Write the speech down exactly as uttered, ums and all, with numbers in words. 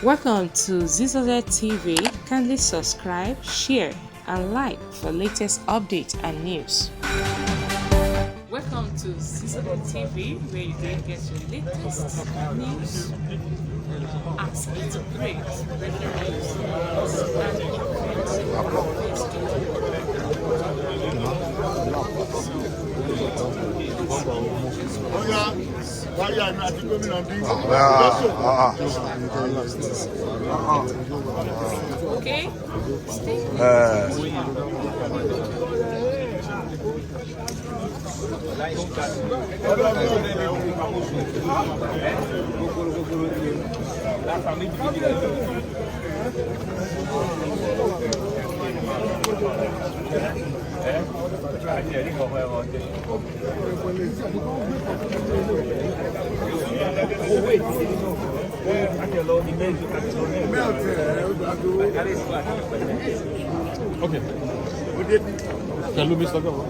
Welcome to Z Z Z T V. Kindly subscribe, share, and like for latest updates and news. Welcome to Z Z Z T V, where you can get your latest news as it breaks, breaking news, and events. Oya, wáyà mi àti gómìnà bí. Ah, ah, ah. Okay. Eh. Okay. Hello, Mister Governor.